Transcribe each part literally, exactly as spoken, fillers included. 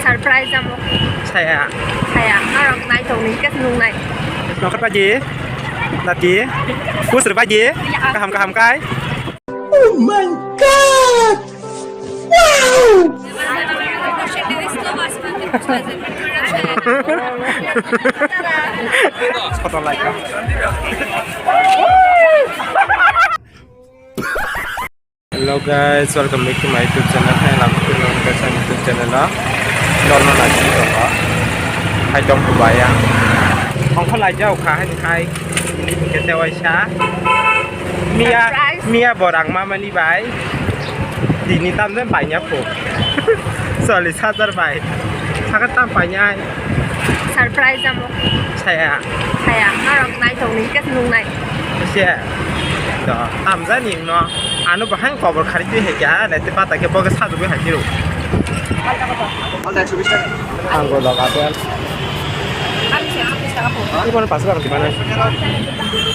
Surprise amo. Saya. Saya, norok nai tong ni, kes nung nai. Nokar paji, nati, kusur paji, kaham kaham kai. Oh my God! Wow! Photo like. Hello guys, welcome back to my YouTube channel. Hai, lam tu long ka sa YouTube channel lo. Dorno na si to. Hai tong ku baya. Ongkho lai jau kha hai hai. Ini ke te waisa. Mia, surprise. Mia borang mama ni bai. Dini tam den bai nya phu. Sorry, sadar bai. Sakat tam bai nya. Surprise amo. Saya. Saya, norok nai tong ni, kes nung nai. Sia. To, tam jani no. Ano bahang kobor khari twi hai kya, ne te pata ke boge sadu bai hai tiro. Ang go dog apel. Ani se ekso bish taka po. Ani kono pas bang di mana?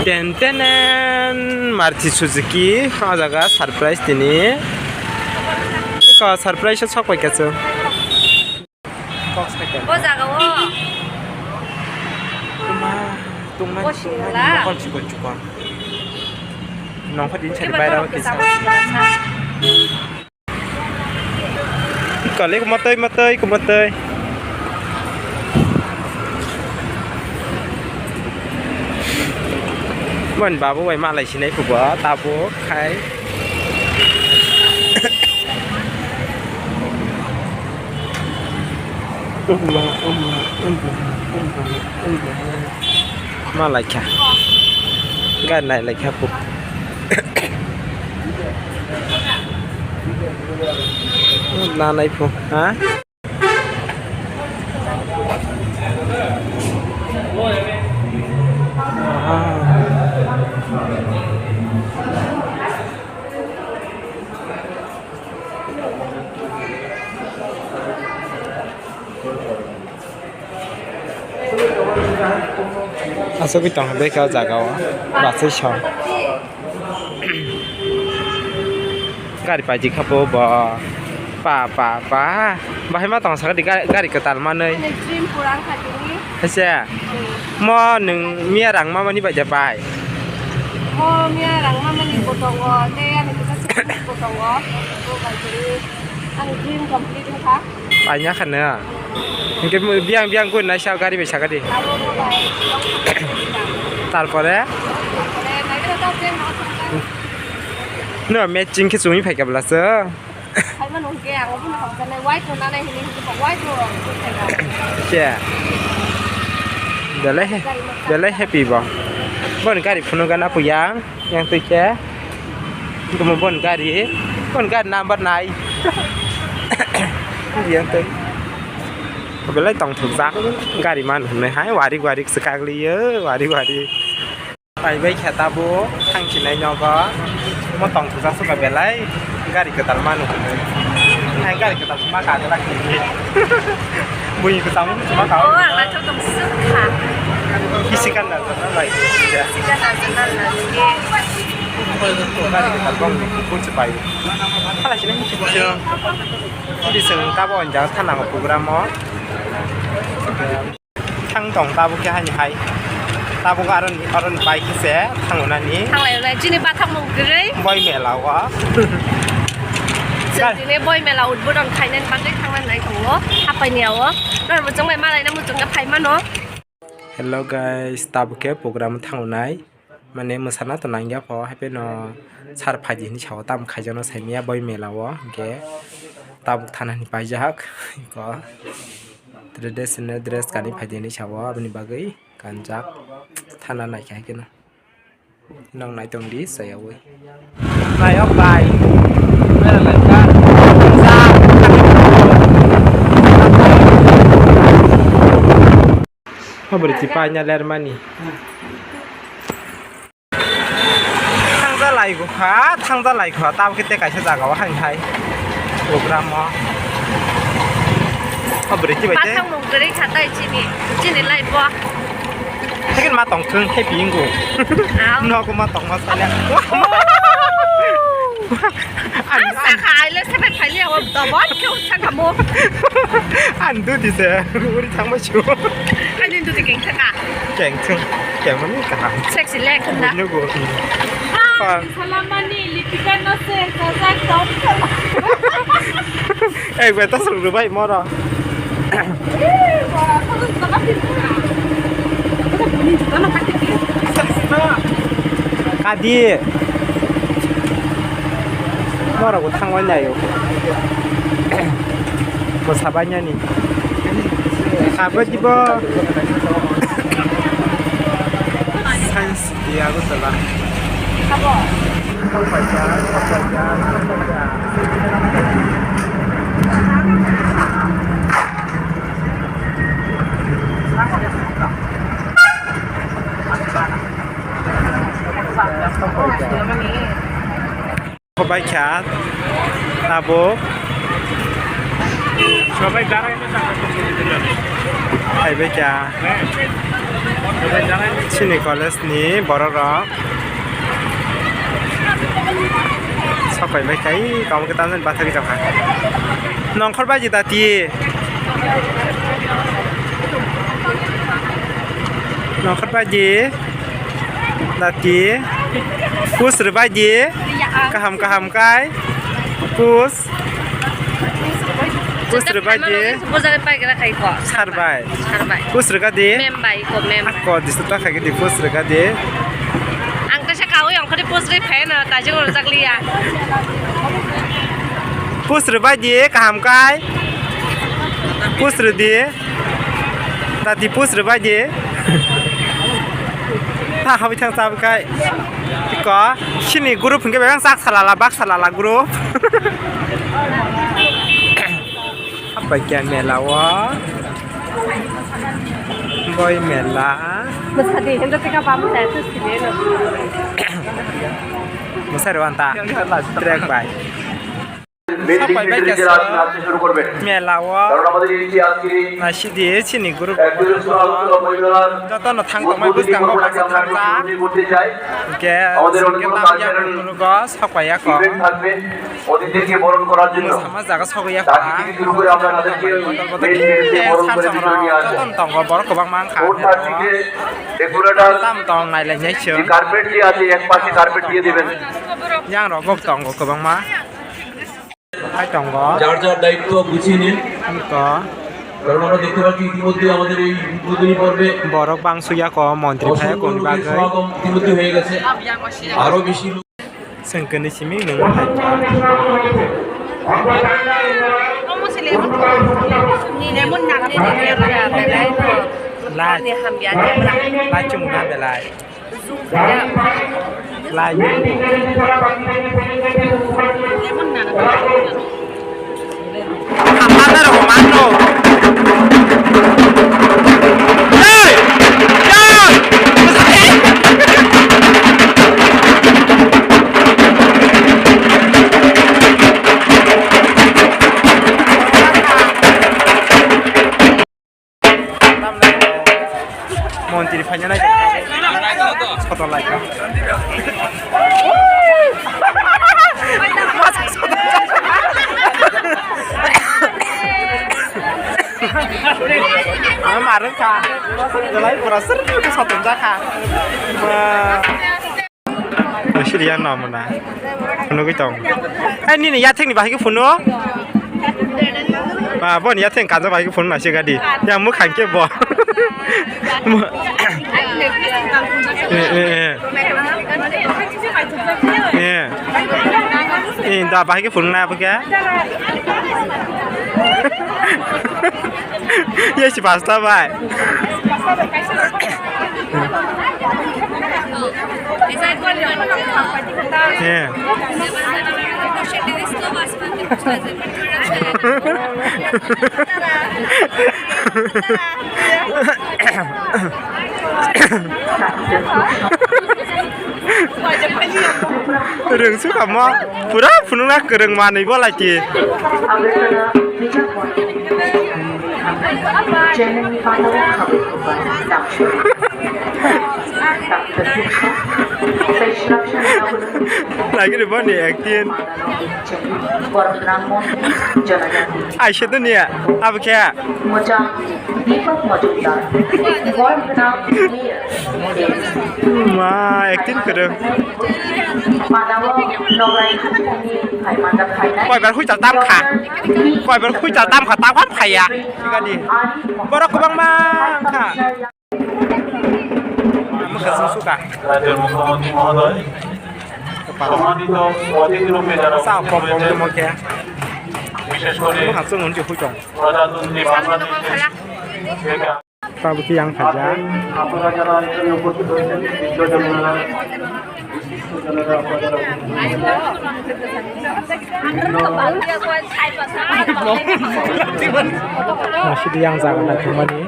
Ten tenen, Maruti Suzuki, o jaga surprise tini. Ko surprise sok pai kachu. Box packet. O jaga o. Tuma, tuma, o singla. Nokol chikon chikon. Nokol din sari. Iba bayar to kisa. Kale kumatoi matoi kumatoi. Mon babu bai malai sinai kubo tabuk khai. Ma laikha. Ga nai laikha pu. Na nai pu, ha? Asugwi tong hwnwi khe o jaga o bachai song. Gari paidi kha bo, bo. Pa, pa, pa. Bahai ma tong sakha di ga-, gari kwtal manwi. Ani dream pura wngkha tini. Asa. Hmm. Mo nwng miya rang mamani bai da bai? Mo miya rang mamani bo tongo, tei ani kwchak swkang bo tongo. Bo bai kwrwi ani dream complete wngkha. Paina kha na. Hinkhe biyang biyang gun naisa gari bai sakha di. Abo bo bai. Tarpore? Tarpore nai khe ta jen no thangkha. No matching khe chumui phaikha bwlasa. Phaimano hinkhe ang obono hamjaknai, wai thunanai hinwi hinkhe bo wai thung rok thung phaikha. Che. Belai he-, belai happy bo. Boni gari phunukgana puyang. Yang twi khe. Tamo bon gari, bon gari number nai. Yang twi. Belai tongthokjak gari man hwnwi hai warik warik se kagliyo, warik warik. Pai bai khe tabuk thang sinai nogo. Mo tongthokjak suka belai gari kwtal man hwnwi. Hai gari kwtal ma ka belai khe. Buini kwcham ma ka. Oh, ang naithok tong sukha. Kisi kan da na lai. Kisi kan da na lai. Gari kwtal bong kun se pai. Hala sini musi musi. Di seng tabo onja thana program o. Thang tong tabuk khe hani hai. Tabuk aron, aron bai khe se thango nani. Thanglai nai, chini bathang mung kwrwi. Boi mela o. Chwng tini boi mela udbodon khainani bagwi thangnani nai tongo. Hapai ni ao. Nor muchung bai malai na muchung khe phai mano. Hello guys, tabuk khe program thango nai. Mane mwsana to nangya pho, haipeno sar phaidi hinwi sao, tamo khaijakno saimanya boi mela o, hinkhe tabuk thana hinwi paijak, ko traditional dress kanwi phaidi hinwi sao, aboni bagwi kanjak thana naikha haikhe no. Nong nai tongdi sayaui. Nayok bai. Mera laikha. Habri tipa nya ler mani. Thangja lai kha, thangja lai kha, tamo khe tei kaisa jaga o hai hai. Program o. O bwrwi twi bai tei. Bathang mung kwrwi kha tai chini, chini life o. Second ma tong thung khe piyung go. Au. Nogo ma tong ma sale. Oh. Ang sakha aile seven phaili o dobot khe sakha mo. Ang dudi se, uri thangma chu. Ani dudi keng thaka. Keng thung, keng mani kaham. Sexy lek na. Nugo. Pa. Salamani, Lipika no se, sajak tau. Ek bai tasuk rubai moro. Kadi. Moro bo thangbai nayo. Bo sabai nani. Sabo jibo. Science. Iya, Agartala. Abo. Khobái kha tabuk. Phaibai kha chini college ni borok rok. Sokai bai kha, ee, kamu kita nen bathari tongkha. Nongkhor baji dati. Nongkhor baji. Dati. Pus rwbaidi. Kaham kaham kai. Pus. Pus rwbaidi. Bujai pai gra khai ko. Sarbai. Sarbai. Pus rwgadi. Mem bai ko mem. Ako disu ta khai di pus rwgadi. Ang ta sa kawi ang khodi pus ri phe na ta jeng rwjak liya. Pus rwbaidi kaham kai. Pus rwdi. Tati pus rwbaidi. Ta habwi thang chabwi khai. Ko sini group hwnkhe bebak chak salala bak salala group. Hapai khe mela o. Boi mela. Mwsadi hindu tika bam sa tu sini no. Mwsari wanta. Track bai. Sapai bai khe mela o. Naisidi chini group jotono thang tongmai bwskango baksa thangjak. Hwnkhe singkhe tabuk yakung phunukgo sapai yakung. Mwsama jaga sogwi yakung ha. Tei sal songrok jotono tongo borok kwbangma wngkha. Tamo tong nailainai chwng. Yang rok bo tongo kwbangma. Hai tongo. যার যার দায়িত্ব গুছিয়ে নিন। Tongo. কারণ আমরা দেখতে পাচ্ছি ইতিমধ্যে আমাদের এই উদ্বোধনী পর্বে borok bang suya ko montri phaya ko ni bagwi. অসংখ্য লোকের সমাগম ইতিমধ্যে হয়ে গেছে। আরো বেশি লোক Sengkani simi nung hai. Lai. Lai chumna belai. Lai. Hamada rok mano. Hey! Hey! Montri phaina nai. Photo lai kha. Ang marwng kha. Belai pura ser sotom jakha. Siriya no mona. Phunugwi tong. Ai nini yathengni bahai khe phunu? Ba boni yatheng kanja bahai khe phunu nasi gadi. Yang mukhang khe bo. Eh, eh, eh. Eh. Eh, da bahai khe phunu na bo khe. Ye si pasta bai. He. Rwng sukha mo, pura phunukna kwrwng manwi bo lai ti. Chennai ni Patala khabai khabai doctor, doctor Dukha. Lagi de boni acting. Aise to niya, abo khe. Ma, acting kwrwng. Koibar huichal tam kha. Koibar huichal tam kha, tam kha phaiya. Borok kwbangma wngkha. Mwkhang sung suka. রাজ্যের মুখ্যমন্ত্রী মহোদয়, সম্মানিত অতিথি রূপে যারা উপস্থিত হয়েছেন, বিশেষ করে প্রজাতন্ত্রী বাংলাদেশের বেকার Tabuk yang khaja. আপনারা যারা এখানে উপস্থিত হয়েছেন, বিজ্ঞজনেরা, বিশিষ্টজনেরা, আপনারা যারা উপস্থিত হয়েছেন, Masidi yang jaga naithokmani.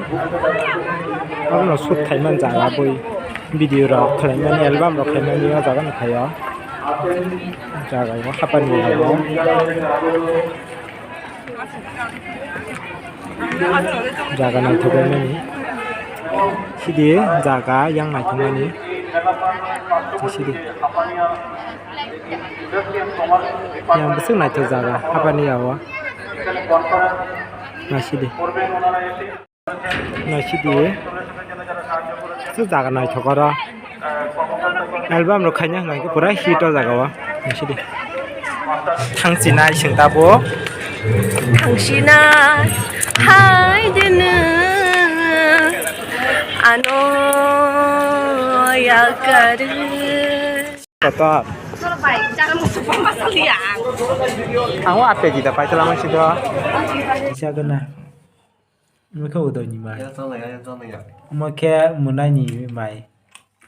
Abono shoot khaimani jaga bui video rok khlaimani, album rok khlaimani o jaga no khaio. Jaga o hapani jaga o. Jaga naithok mani. Sidi jaga yang naithok mani. Sidi. Yang bwswk naithok jaga hapani yago. Naisidi. Naisidi. Sw jaga naithok oro. Album rok khaina hwnkha khe pura hit o jaga o. Naisidi. Thangsinai seng tabuk. Thangsinai hai dene ano yakar. Kotor. Ang o ape jita paitala masido. Kisa gana. Omo khe udoini mai. Omo khe mwnaini mai.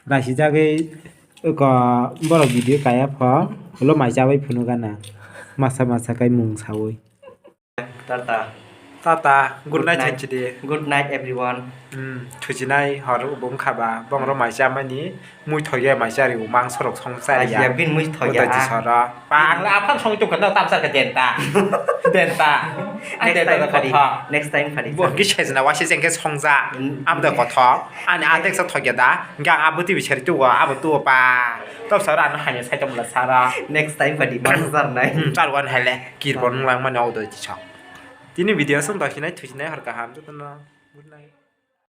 Lasijagwi oko borok video kaya pho. Ulo mai chawi phunukgana. Masa masa kai mung sawi. Tata. Tata. Good night, Thanchidi. Good night, everyone. Hmm, thuchinai hor bo wngkha ba, bongro mai chamani, mui thoya mai chari, mangso rok song chari ya. Bin mui thoya. Uda chisora. Ba, ang la aphang song tongkha, no tamsar ka denta. Denta. Ang denta da kotha. Next time phari. Bo ki sejna wasi jengke songja. Hmm. Amda kotha. Ani atek sa thoya da. Ga abu ti bisari tu wa, abu tu pa. Top sara ano hanya sai tong la sara. Next time phari, bang sar nai. Hmm, char wan hele. Kirbon langmani audo chisok. Tini video song dosinai thusinai hor kaham jotono. Good night.